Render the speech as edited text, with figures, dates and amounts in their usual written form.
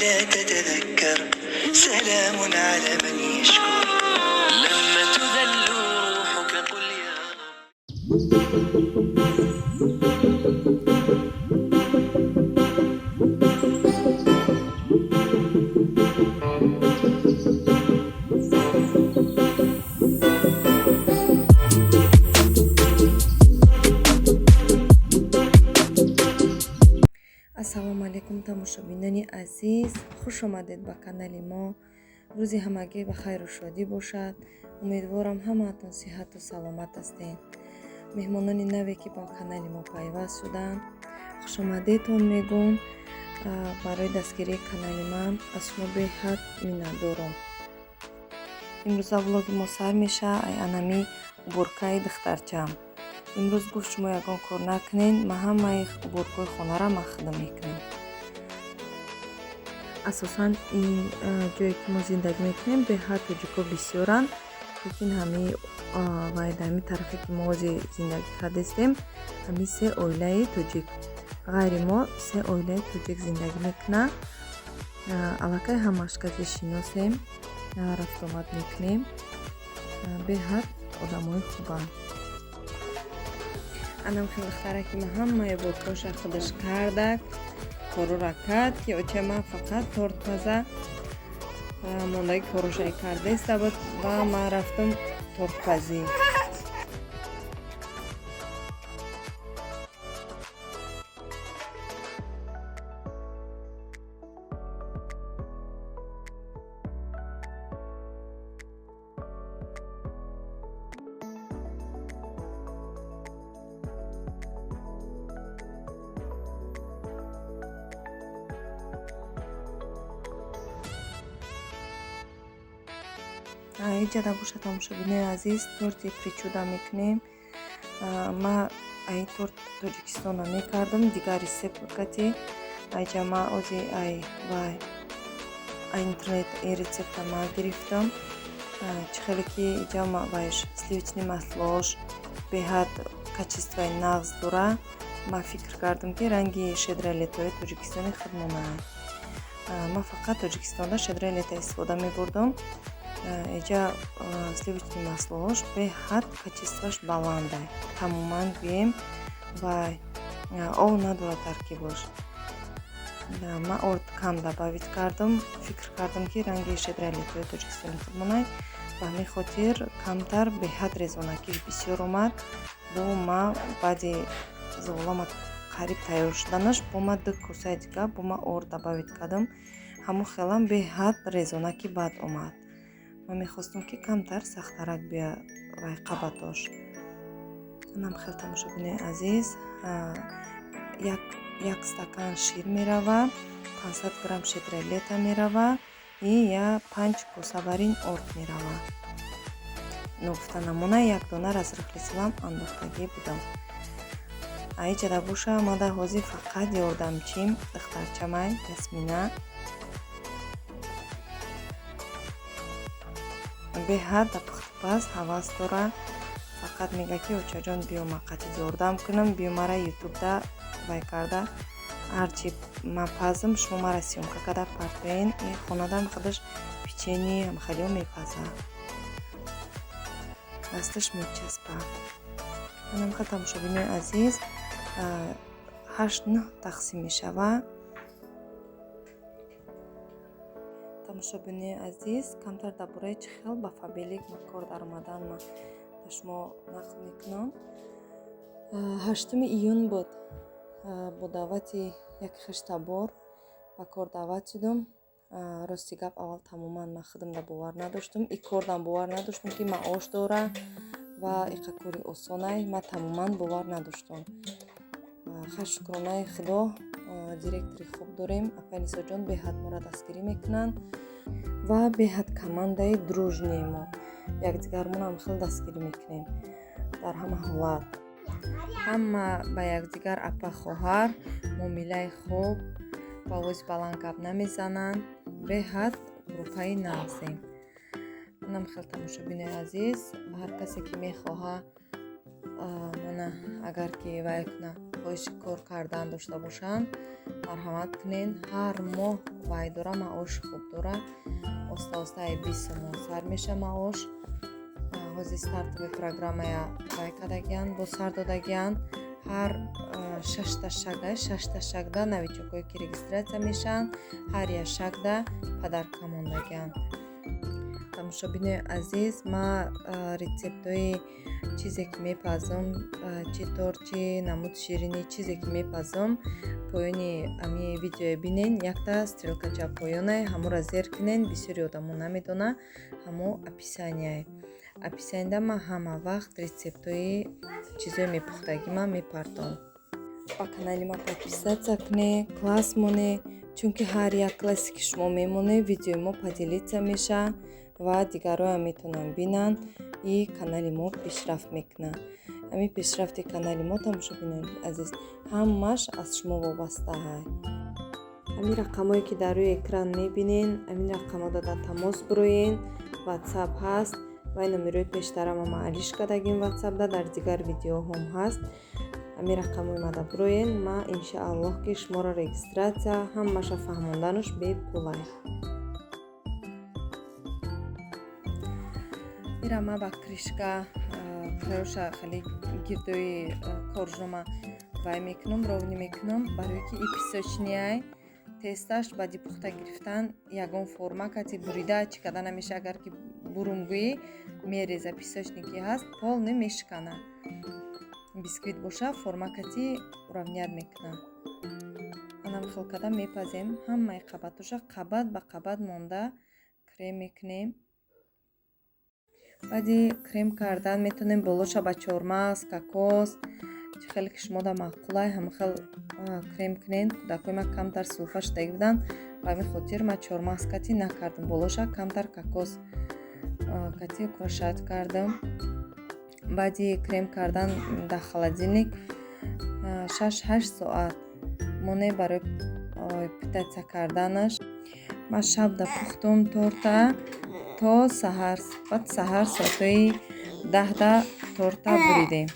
لا تتذكر. سلام على من يشكر. لما تذل روحك قل يا رب. Ассалому алайкум, тамошобинони азиз, хуш омадед ба канали мо. Рӯзи ҳамагӣ ба хайру шодӣ бошад. Умедворам, ҳамаатон сиҳату саломат ҳастед. Меҳмонони наве, ки ба канали мо пайваст шуданд, хушомадедтон мегӯм. Барои дастгирии канали ман аз шумо беҳад миннатдорам. Имрӯза влоги мо сар мешавад ай анами уборка и духтарчам. Имрӯз гуфт: «Шумо ягон кор накунед, ман ҳамаи уборка ҳои хонаро ман худам мекунам». Асосан ин ҷое, ки мо зиндагӣ мекунем, беҳад тоҷико бисёранд, лекин ҳамаи вай дар ҳамин тарафе, ки мо ҳозир зиндагӣ кардастем, ҳамин се оилаи тоҷик, ғайри мо се оилаи тоҷик зиндагӣ мекунанд. Аллакай ҳамааш касе шиносем, рафтуомад мекунем, беҳад одамои хубанд. Анам хел духтараки ман ҳамаи уборка ша худаш кардак, корора кард, ки оча ман фақат торт паза, мондаги корошай кардаиста буд ва ман рафтам тортпазӣ. Иҷада боша, тамошобинои азиз, торти причуда мекунем. Ма ай торт Тоҷикистона мекардам, дигар рецепт кати. Айҷа ма ози ай вай ай интернет ин рецепта ма гирифтам. Чӣ хеле ки иҷа вайш сливочный масло ш беҳад качество и нағз дора, ма фикр кардам, ки ранги «Щедрое лето» и Тоҷикистони худмонад. Ман фақат Тоҷикистонда «Щедрое лето» истифода мебурдам. Иҷа сливочный масло ш беҳад качество ш баланда, тамоман гӯем вай ов надорад таркибош. Ман орд кам добавить кардам, фикр кардам, ки ранги «Щедрое лето» и Тоҷикистони худмонад. Ба ҳамин хотир камтар, беҳад резонакиш бисёр омад. Бо ма баъди зуғлома қариб тайёр шуданаш бо ма ду косаи дига бо ма орд добавить кардам. Ҳамон хелам беҳад резонаки бад омад. Ман мехостам, ки камтар сахттарак бия вай қабатош. Анам хел, тамошобинои азиз, як стакан шир мерава, 500 грамм «Щедрое лето» мерава и я 5 коса барин орд мерава. Ногуфта намона, як дона разрыхлитель ам андохтагӣ будам. Аиҷада боша, мада ҳозир фақат ёрдамчим духтарчамай Ясмина. Беҳад да пухтупаз ҳавас дора. Фақат мега, ки: «Очаҷон, биё, ман қатъи ёрдам кунам, биё, мара ютубда вай карда, ҳарчи ман пазм, шумо мара съёмка карда партоен». И хонадам худаш печенье ҳамхелиҳо мепазад, дасташ мечаспад. Анамха, тамошобинои азиз, ҳашт нӯҳ тақсим мешавад. Тамошобинои азиз, камтар дар бораи чӣ хел ба Фаберлик кор даромадан ман ба шумо нақл мекунам. 8 июн буд, бо даъвати як хештабор ба кор даъват шудам. Рости гап, аввал тамоман ман худамда бовар надоштам, и кордам бовар надоштам, ки маош дора ва иқа кори осонай. Ман тамоман бовар надоштам. Хай, шукронаи Худо, директори хуб дорем, апай Нисоҷон, беҳад моро дастгирӣ мекунанд ва беҳад командаи дружный мо, якдигармонам хеле дастгирӣ мекунем. Дар ҳама ҳолат ҳама ба якдигар апа, хоҳар, муомилаи хуб, ба овози баланд гап намезананд. Беҳад группаи нағзем. Манам хел, тамошобинои азиз, ҳар касе ки мехоҳа, мана агар ки вай куна. Хоҳиши кор кардан дошта бошанд, марҳамат кунед. Ҳар моҳ вай дора, маош хуб дора. Оста оста ай 20 сомон сар меша маош. Ҳозир стартовый программая вай кардагиянд, бо сар додагиянд. Ҳар шашта шага, шашта шагда новичокое ки регистрация мешаванд, ҳар як шагда подарка мондагиянд. Тамошобинои азиз, ма рецептҳои чизе ки мепазам, чӣ торт, чӣ намуд ширинӣ, чизе ки мепазам, поёни ами видеое бинен, якта стрелкача поёнае, ҳаморо зер кунен. Бисёри одамо намедона, ҳамо описанияе. Описанияда ман ҳама вақт рецептҳои чизои мепухтагима мепартом. Ба канали ма подписаться кунед, класс монед, чунки ҳар як классе ки шумо мемонед, видеои мо поделиться мешавад ва дигарҳоям метавонанд бинанд и канали мо пешрафт мекунад. Ҳамин пешрафти канали мо, тамошобинони азиз, ҳамааш аз шумо вобастаҳай. Ҳамин рақамҳое ки дар рӯи экран мебинен, ҳамин рақамҳода дар тамос бироен. Ватсап ҳаст ва ин номерои пештарама ман алиш кардагим, ватсапда дар дигар видеоҳом ҳаст. Ҳамин рақамҳои мада бироен, ма иншааллоҳ ки шуморо регистрация ҳамаша фаҳмонданаш бепулай. Ира ма ба крышка краюша хеле гирдои коржома вай мекунам, ровный мекунам, барое ки и песочныйай, тесташ баъди пухта гирифтан ягон форма кати бурида чӣ карда намеша. Агар ки бурумгӯӣ, мереза. Песочный ки ҳаст, полный мешикана. Бисквит боша, форма кати уравнять мекуна. Анам хел карда мепазем. Ҳамаи қабатоша қабат ба қабат монда крем мекунем. Баъди крем кардан метавонем болоша ба чормағз, кокос, чӣ хеле ки шумода маъқулай, ҳама хел крем кунед. Кӯдакҳои ман камтар сулфа шудагӣ буданд, ба ҳамин хотир ман чормағз кати накардам, болоша камтар кокос кати украшать кардам. Баъди крем кардан дар холодильник 6-8 соат моне барои питаться карданаш. Ман шабда пухтум торта то саҳар, баъд саҳар соатҳои 10-да торта буридем.